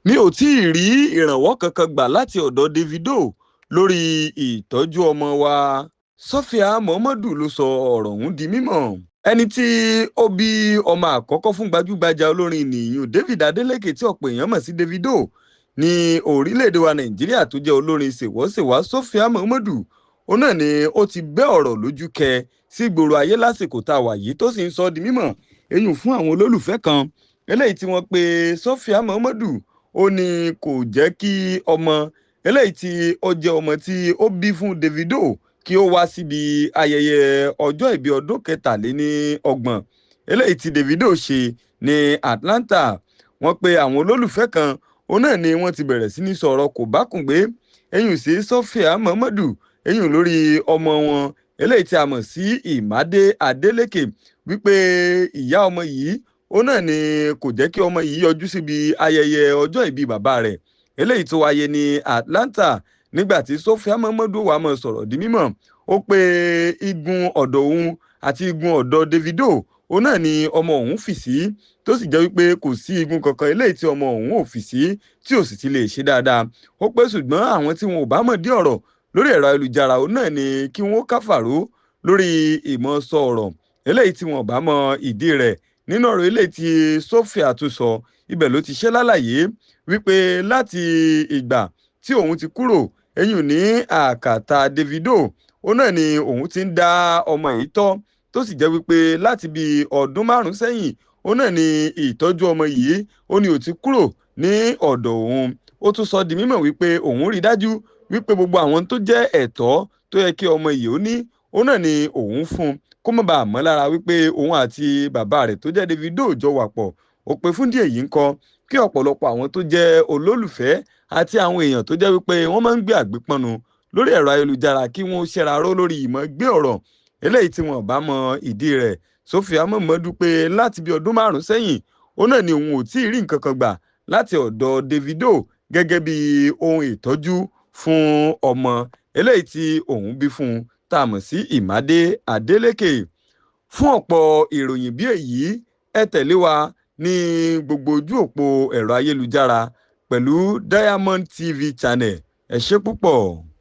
Mi ò tí ì rí ìrànwọ́ kankan gbà láti ọ̀dọ̀ Davido lórí ìtọ́jú ọmọ wa. Sophia Momodu ló sọ ọ̀rọ̀ ọ̀hún di mímọ̀. Ẹni tí ó bí ọmọ àkọ́kọ́ fún gbajúgbajà olórin nìyún David Adeleke tí ọ̀pọ̀ èèyàn mọ̀ sí Davido ní orílẹ̀-èdè wa Nàìjíríà tó jẹ́ olórin ṣèwọ́ṣèwá Sophia Momodu, òun náà ni ó ti bẹ́ ọ̀rọ̀ lójú kẹ sí ìgboro ayé lásìkò tá a wà yìí, tó sì ń sọ di mímọ̀ eyín fún àwọn olólùfẹ́ kan eléyìí tí wọ́n pe Sophia Momodu. Ó ní kò jẹ́ kí ọmọ eléyìí tí ó jẹ́ ọmọ tí ó bí fún Davido kí ó wá síbi ayẹyẹ ọjọ́ ìbí ọdún 33 eléyìí tí Davido ṣe ní Atlanta. Wọ́n pe àwọn olólùfẹ́ kan, òun náà ni wọ́n ti bẹ̀rẹ̀ sí ní sọ̀rọ̀ kò bá kùngbé eyín sí Sophia Momodu, eyín lórí ọmọ wọn eléyìí tí a mọ̀ sí Ìmádé Adeleke, wípé ìyá ọmọ yìí, òun náà ni kò jẹ́ kí ọmọ yìí yọjú síbi ayẹyẹ ọjọ́ ìbí bàbá rẹ̀ eléyìí tó wáyé ní Atlanta. Nígbà tí Sophia Momodu wà mọ̀ sọ̀rọ̀ di mímọ̀, ó pé igun ọ̀dọ̀ òun àti igun ọ̀dọ̀ Davido, òun náà ni ọmọ òun fì sí, tó sì jẹ́ wípé kò sí igun kankan eléyìí tí ọmọ òun ò fì sí tí ò sì ti lè ṣe dáadáa. Ó pé ṣùgbọ́n àwọn tí wọn ò bá mọ̀ dí ọ̀rọ̀ lórí ẹ̀rọ ayélujára, òun náà ni kí wọ́n káfàró lórí ìmọ̀ sọ ọ̀rọ̀ eléyìí tí wọn ò bá mọ ìdí rẹ̀. Nínú ọ̀rọ̀ eléyìí tí Sophia tún sọ, ibẹ̀ ló ti ṣe lálàyé wípé láti ìgbà tí òun ti kúrò eyín ní àkàtà Davido, òun náà ni òun ti ń dá ọmọ yìí tọ́, tó sì jẹ́ wípé láti bí ọdún 5 sẹ́yìn, òun náà ni ìtọ́jú ọmọ yìí ó ní ó ti kúrò ní ọ̀dọ̀ òun. Ó tún sọ di mímọ̀ wípé òun rí dájú wípé gbogbo àwọn tó jẹ́ ẹ̀tọ́ tó yẹ kí ọmọ yìí ó ní, òun náà ni òun fún un, kó má bàa mọ́ lára wípé òun àti bàbá rẹ̀ tó jẹ́ Davido jọ wà pọ̀. Ó pé fún díẹ̀ yìí ń kọ́ kí ọ̀pọ̀lọpọ̀ àwọn tó jẹ́ olólùfẹ́ àti àwọn èèyàn tó jẹ́ wípé wọ́n máa ń gbé àgbépọ́nu lórí ẹ̀rọ ayélujára kí wọ́n ṣẹ́ra ró lórí ìmọ̀ gbé ọ̀rọ̀ eléyìí tí wọ́n bá mọ ìdí rẹ̀. Sophia Momodu pé láti bí ọdún 5 sẹ́yìn, òun náà ni òun ò tí ì rí nǹkan kan gbà láti ọ̀dọ̀ Davido gẹ́gẹ́ bí ohun ìtọ́jú fún ọmọ eléyìí tí òun bí fún un tá a mọ̀ sí Ìmádé Adeleke. Fún ọ̀pọ̀ ìròyìn bí èyí, ẹ tẹ̀lé wa ní gbogbo ojú òpó ẹ̀rọ ayélujára pẹ̀lú Diamond TV channel. Ẹ ṣé púpọ̀.